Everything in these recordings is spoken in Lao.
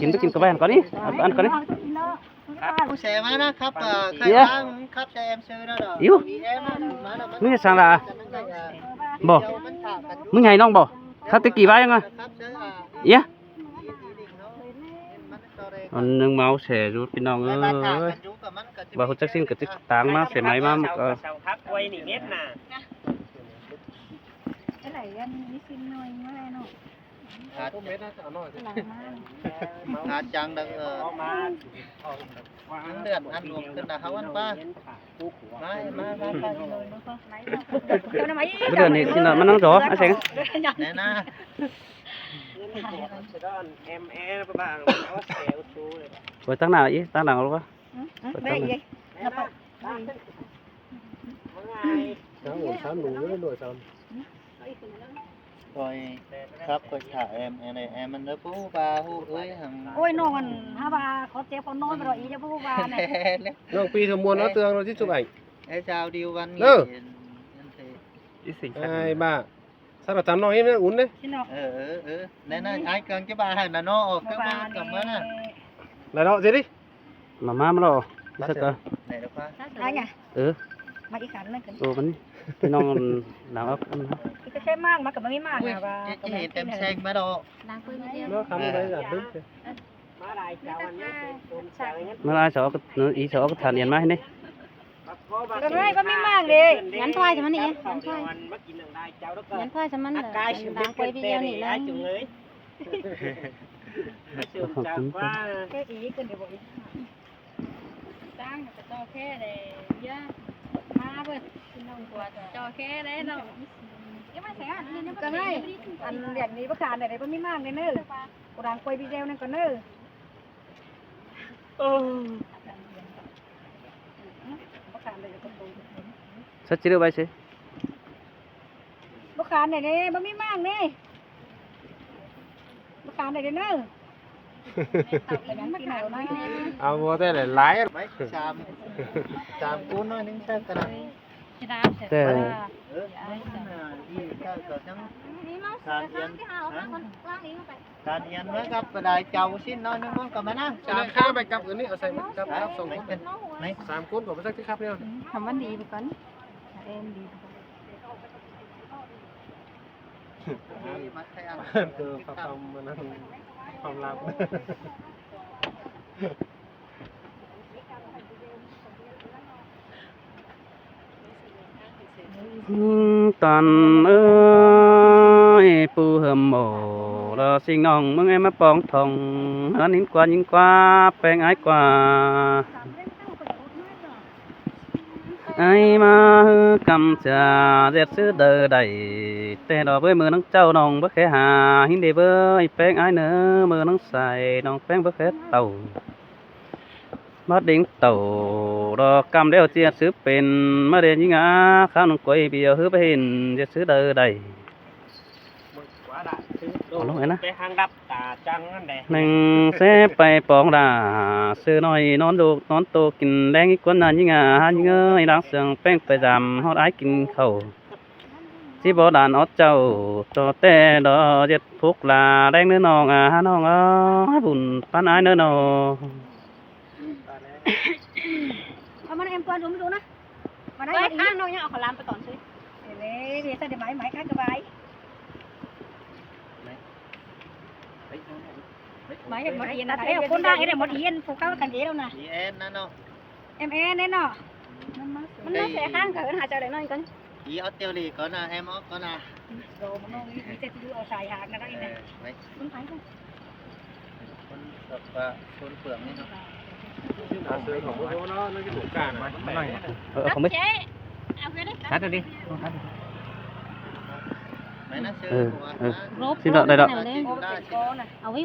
ກິນໄປກິນກັບໄວ້ຫັ້ນກ່ອນນີ້ ເອົາອັນກ່ອນນີ້. ຄັບ ຜູ້ແຊມານະຄັບ ເອີ ເອີ ເອີ ຄັບແຊມຊື່ນະດອກ ອີ່ຫຍັງຊັ້ນລະ ບໍ່ ມຶງໃຫຍ່ນ້ອງບໍ່ ຄັບແຕ່ກີ້ວ່າຫຍັງອະ ເອີຍ ອັນໜຶ່ງເມົາແຊຢູ່ພີ່ນ້ອງເອີຍ ວ່າຮູ້ຈັກຊິ້ນກໍຕິດຕາມມາແຊໃໝ່ມາມັນກໍ ຄັບໄວ້ນີ້ເມັດນະ ອັນນີ້ຊິ້ນນ້ອຍມາເນາະ. ຂາດ ຂາດຈັງເດີ ເອີ ເດືອນອັນລວມຂຶ້ນນະເຮົາອັນປ້າ ມາ ມາ ມາ ມາ ເດືອນນີ້ຊິນອນມານັ່ງຈໍ ອາເສັງ ແນ່ນະ ໂອ້ຍ ຕັ້ງໜ້າອີກ ຕັ້ງຫຼັງລະ ໄດ້ເດ ນັບໄປ ສາມ ສາມໜູ ໜ່ວຍສາມ ຂ້ອຍຄັບ ຂ້ອຍຖ້າແອມ ແອມ ແອມມັນເດີ ບໍ່ຮູ້ວ່າ ຮູ້ເອີຍ ໂອ້ຍ ນ້ອງອັນ ຫາວ່າຂໍເຈັບຂໍນອນບໍ່ດອກ ອີ່ຢ່າບໍ່ຮູ້ວ່າແນ່ ນ້ອງປີສມມວນເອົາເຕືອງເຮົາຊິຊຸບໄອ້ ໄອ້ຊາວດິວວັນນີ້ ເອີ ໄອ້ບ້າ ສາວຕາມນ້ອງນີ້ມັນອຸ່ນເດ້ ເອີ ເອີ ເອີ ແນ່ນະ ອ້າຍເກືອງຈະບາໃຫ້ນະເນາະ ອອກເຄື່ອງມາກັບມານະ ໄດ້ເນາະ ຊິດິ ມາ ມາ ມາເນາະ ມາເສັດກ່ອນ. ໄດ້ໄງ ເອີ ມາອີກຄັນໜຶ່ງ ໂອ້ ມັນພີ່ນ້ອງລາວເອົາອັນ ຄືແຄ່ມາກ ມັນກໍບໍ່ມີມາກ ໂອ້ຍ ນະວ່າ ຈະເຫັນແຕ້ມແຊງມາດອກ ລ້າງປຶ້ມເດີ ເນາະ ຄຳໃດກໍດຶງ ມາຫຼາຍສາວອັນນີ້ ມາຫຼາຍສາວກໍ ອີສາວກໍຖານອຽນມາໃຫ້ນີ້ ກໍໄດ້ ບໍ່ມີມາກເດ້ ງານຖ້ວຍຊະມັນນີ້ ງານຖ້ວຍ ງານຖ້ວຍຊະມັນ ລ້າງປຶ້ມເດີນີ້ນະ ເອີ ອີກຂຶ້ນເດບໍ່ອີກ ຈ້າງກະຈໍແຄ່ແດ່ ເຍາະ ມາເບິດ ພີ່ນ້ອງກວ່າຈໍແຄ່ແດ່ເນາະ ກໍໃຫ້ອັນ ອັນລຽນນີ້ບໍ່ຂານໄດ້ ບໍ່ມີມາກແນ່ເນີ ກູດັງກວຍວິເດວນັ້ນກ່ອນເນີ ເອີ ບໍ່ຂານໄດ້ກໍຕ້ອງ ສັດຈິເລີໄວ້ເຊ ບໍ່ຂານໄດ້ເດ້ ບໍ່ມີມາກເດ້ ບໍ່ຂານໄດ້ເດ້ເນີ ເອົາບໍ່ແຕ່ຫຼາຍໆ ໄວ້ສາມ ສາມຄູນໜ້ອຍໜຶ່ງໃສ່ກໍໄດ້ ແຕ່ ເອີ ມັນໜ້າດີ ເຈົ້າກໍຍັງ ການຮຽນ ການຮຽນມາກັບຫຼາຍເຈົ້າຊີ້ນໜ້ອຍໜຶ່ງ ມັນກໍມານະ ສາມ ຂ້າໄປກັບອັນນີ້ ເອົາໃສ່ກັບ ກັບສອງຄົນ ສາມຄົນກໍບໍ່ຈັກຊິຄັບແນວ ທຳມັນດີໄປກ່ອນ ເອັນດີ ຄືພະຄຳມັນນັ້ນ ຄວາມລັບ ຍິງຕອນເອີຍ ປູເຫິມໂອ ລໍຊິງນ້ອງເມືອງໃຫ້ມາປອງທ່ອງ ເຮືອນຍິງກວ່າ ຍິງກວ່າ ແປ້ງອາຍກວ່າ ອ້າຍມາຮືກຳເທື່ອ ເຮັດຊື່ເດີໄດ້ ແຕ່ດອກເອີຍ ມືນາງເຈົ້ານ້ອງບໍ່ແຄ່ຫາ ຫິນເດເບີຍ ແປ້ງອ້າຍເນີ ມືນາງໃສ ນ້ອງແປ້ງບໍ່ແຄ່ເຕົ້າ ມາດິງເຕົ້າ ດອກກຳແລ້ວເຈຍຊື່ເປັນ ມາເດຍິງອາ ຂ້າວໜຶ່ງກວຍເບຍ ຮືໄປເຫັນ ເຮັດຊື່ເດີໄດ້ ເອົາລົງເອີຍນະ ໄປຫາງດັບຕາຈັງນັ້ນແຫຼະ ແມ່ງແຊໄປປອງດາ ເສືອນ້ອຍນອນໂດກນອນໂຕ ກິນແລງອີກວນນານຍິງອາ ຍິງເອີຍ ລ້າງເຊື່ອງແປ້ງໄປດຳ ຮອດອ້າຍກິນເຂົ້າ ຊິບໍ່ດານເອົາເຈົ້າ ຕໍ່ແຕ່ດອກເຈັດພຸກຫຼາ ແລງເນີນ້ອງອາ ນ້ອງເອີຍ ບຸນປານອ້າຍເນີນ້ອງ ເອົາມານຳແອມກ່ອນ ລົມດູນະ. ມາໄດ້ ໄປ ມາດີ ຂ້າງນອກຍັງເອົາເຂົ້າຫຼາມໄປກ່ອນຊິ ເອີ ເວຊະໄດ້ໄໝ ໄໝຂ້າງກະບາຍ ໄໝເຮັດໝົດເອີນນະ ເອີ ຄົນດາເຮັດໝົດເອີນ ຜູ້ເຂົາກັນເອແລ້ວນະ ອີແອນນະເນາະ ເອັມແອນເນາະ ມັນມາແຊະຂ້າງ ເຂົາເອີ້ນຫາເຈົ້າໄດ້ໜ້ອຍກ່ອນ ອີອອດເຕວລີກ່ອນນະ ແອມອອກກ່ອນນະ ໂດ ມັນມີແຕ່ທີ່ເອົາສາຍຫາງນະໄດ້ນະ ເອີ ໄປ ມັນໄປ ຄົນແບບວ່າຄົນເປືອງນີ້ເນາະ ເອີ ເອົາຂອງໄປ ຕັດເອົາດິ ຕັດ ໄປນະ ເຊີ ເອີ ເອີ ຊິດອກໄດ້ດອກ ເອົາໄວ້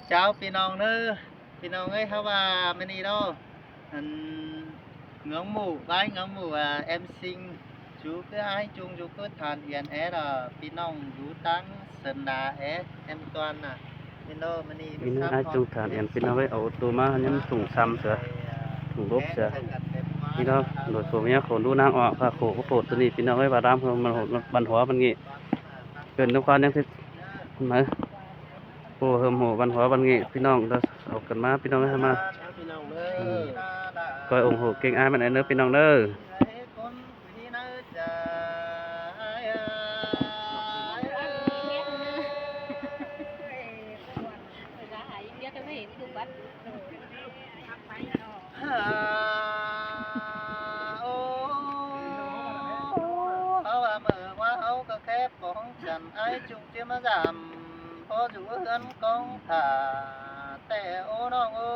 ເຈົ້າພີ່ນ້ອງເດີ ພີ່ນ້ອງເອີຍ ເຮົາວ່າມື້ນີ້ເນາະ ອັນ ເງືອງໝູ່ ບາຍເງືອງໝູ່ ອາ ແອມຊິງ ຈູຄືອ້າຍຈຸງ ຈູຄືທ່ານອຽນແອ ລະ ພີ່ນ້ອງຢູ່ຕ່າງເຊິນດາແອ ແອມຕວນນະ ເຫັນບໍ່ ມື້ນີ້ມີອ້າຍຈຸງທ່ານອຽນ ພີ່ນ້ອງເອີຍ ເອົາໂຕມາຍັງຖົງຊຳເສືອ ຖົງລົບເສືອ ພີ່ນ້ອງ ໂດຍຜົວເມຍໂຂນດູນາງອອກ ພາໂຂກພາໂພດໂຕນີ້ ພີ່ນ້ອງເອີຍ ວ່າດາມ ບັນຫົວບັນເງະ ເອີ້ນນຳຄວາມຍັງຊິ ມາ ໂອ້ ເຫິມໂຫ ບັນຫົວບັນເງະ ພີ່ນ້ອງ ເອົາກັນມາ ພີ່ນ້ອງເອີຍ ມາ ເອີ ກອຍອົງໂຫເກັ່ງອ້າຍມັນເດີ ພີ່ນ້ອງເດີ ເຮົາວ່າເມື່ອວ່າເຮົາກໍແຄ່ປອງກັນ ອ້າຍຈຸງຈະມາຢາມ ພໍຢູ່ເຮືອນກອງຖ້າ ແຕ່ໂອ້ນ້ອງເອີ